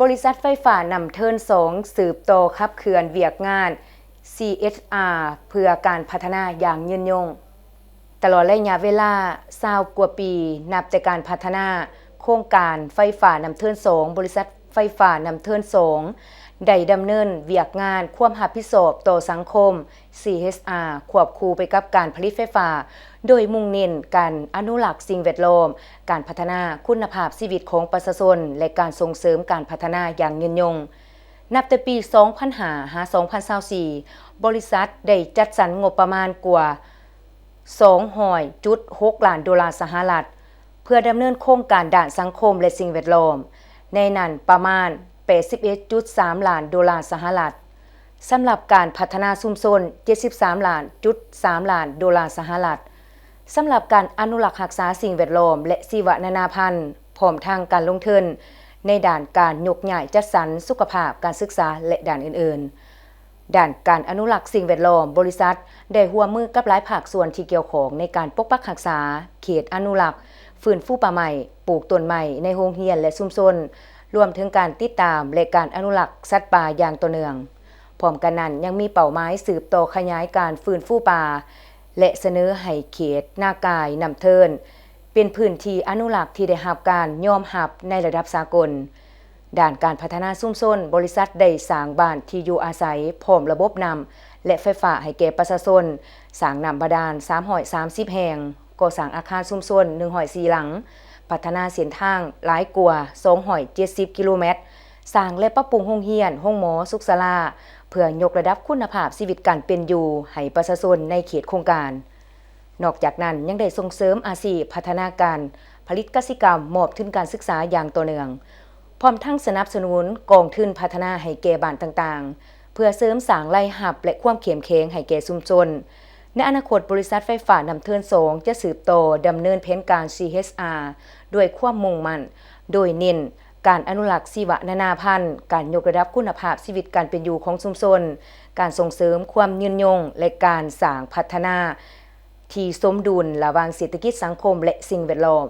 ບໍລິສັດໄຟຟ້ານ້ຳເທີນສອງ ສືບຕໍ່ຂັບເຄື່ອນວຽກງານ ຊີເອັສອາ ເພື່ອການພັດທະນາຢ່າງຍືນຍົງ. ຕະຫຼອດໄລຍະເວລາຊາວກວ່າປີ ນັບແຕ່ການພັດທະນາໂຄງການໄຟຟ້ານ້ຳເທີນສອງ, ບໍລິສັດໄຟຟ້ານ້ຳເທີນສອງ ໄດ້ດຳເນີນວຽກງານຄວາມຮັບຜິດຊອບຕໍ່ສັງຄົມ ຊີເອັສອາ ຄວບຄູ່ໄປກັບການຜະລິດໄຟຟ້າ ໂດຍມຸ່ງເນັ້ນການອະນຸລັກສິ່ງແວດລ້ອມ, ການພັດທະນາຄຸນນະພາບຊີວິດຂອງປະຊາຊົນ ແລະ ການສົ່ງເສີມການພັດທະນາຢ່າງຍືນຍົງ. ນັບແຕ່ປີສອງພັນຫ້າ ຫາ ສອງພັນຊາວສີ່ ບໍລິສັດໄດ້ຈັດສັນງົບປະມານກວ່າສອງຮ້ອຍຈຸດຫົກລ້ານໂດລາສະຫະລັດ ເພື່ອດຳເນີນໂຄງການດ້ານສັງຄົມ ແລະ ສິ່ງແວດລ້ອມ, ໃນນັ້ນປະມານແປດສິບເອັດຈຸດສາມລ້ານໂດລາສະຫະລັດ, ສຳລັບການພັດທະນາຊຸມຊົນ ເຈັດສິບສາມລ້ານຈຸດສາມລ້ານໂດລາສະຫະລັດ, ສຳລັບການອະນຸລັກຮັກສາສິ່ງແວດລ້ອມ ແລະ ຊີວະນານາພັນ, ພ້ອມທັງການລົງທຶນໃນດ້ານການຍົກຍ້າຍຈັດສັນ, ສຸຂະພາບ, ການສຶກສາ ແລະ ດ້ານອື່ນໆ. ດ້ານການອະນຸລັກສິ່ງແວດລ້ອມ, ບໍລິສັດໄດ້ຮ່ວມມືກັບຫຼາຍພາກສ່ວນທີ່ກ່ຽວຂ້ອງໃນການປົກປັກຮັກສາເຂດອະນຸລັກ, ຟື້ນຟູປ່າໄມ້, ປູກຕົ້ນໄມ້ໃນໂຮງຮຽນ ແລະ ຊຸມຊົນ, ລວມເຖິງການຕິດຕາມ ແລະ ການອະນຸລັກສັດປ່າຢ່າງຕໍ່ເນື່ອງ. ພ້ອມກັນນັ້ນ, ຍັງມີເປົ້າໝາຍສືບຕໍ່ຂະຫຍາຍການຟື້ນຟູປ່າ ແລະ ສະເໜີໃຫ້ເຂດນາກາຍນ້ຳເທີນ ເປັນພື້ນທີ່ອະນຸລັກທີ່ໄດ້ຮັບການຍອມຮັບໃນລະດັບສາກົນ. ດ້ານການພັດທະນາຊຸມຊົນ, ບໍລິສັດໄດ້ສ້າງບ້ານທີ່ຢູ່ອາໄສ ພ້ອມລະບົບນ້ຳ ແລະ ໄຟຟ້າໃຫ້ແກ່ປະຊາຊົນ, ສ້າງນ້ຳບາດານສາມຮ້ອຍສາມສິບແຫ່ງ, ກໍ່ສ້າງອາຄານຊຸມຊົນໜຶ່ງຮ້ອຍສີ່ຫຼັງ, ພັດທະນາເສັ້ນທາງຫຼາຍກວ່າສອງຮ້ອຍເຈັດສິບກິໂລແມັດ, ສ້າງ ແລະ ປັບປຸງໂຮງຮຽນ, ໂຮງໝໍ, ສຸກສາລາ ເພື່ອຍົກລະດັບຄຸນນະພາບຊີວິດການເປັນຢູ່ໃຫ້ປະຊາຊົນໃນເຂດໂຄງການ. ນອກຈາກນັ້ນ, ຍັງໄດ້ສົ່ງເສີມອາຊີບ, ພັດທະນາການຜະລິດກະສິກຳ, ມອບທຶນການສຶກສາຢ່າງຕໍ່ເນື່ອງ, ພ້ອມທັງສະໜັບສະໜູນກອງທຶນພັດທະນາໃຫ້ແກ່ບ້ານຕ່າງໆ ເພື່ອເສີມສ້າງລາຍຮັບ ແລະ ຄວາມເຂັ້ມແຂງໃຫ້ແກ່ຊຸມຊົນ. ໃນອະນາຄົດ, ບໍລິສັດໄຟຟ້ານ້ຳເທີນສອງ ຈະສືບຕໍ່ດຳເນີນແຜນການ ຊີເອັສອາ ດ້ວຍຄວາມມຸ່ງໝັ້ນ, ໂດຍເນັ້ນການອະນຸລັກຊີວະນານາພັນ, ການຍົກລະດັບຄຸນນະພາບຊີວິດການເປັນຢູ່ຂອງຊຸມຊົນ, ການສົ່ງເສີມຄວາມຍືນຍົງ ແລະ ການສ້າງພັດທະນາທີ່ສົມດຸນລະຫວ່າງເສດຖະກິດ, ສັງຄົມ ແລະ ສິ່ງແວດລ້ອມ.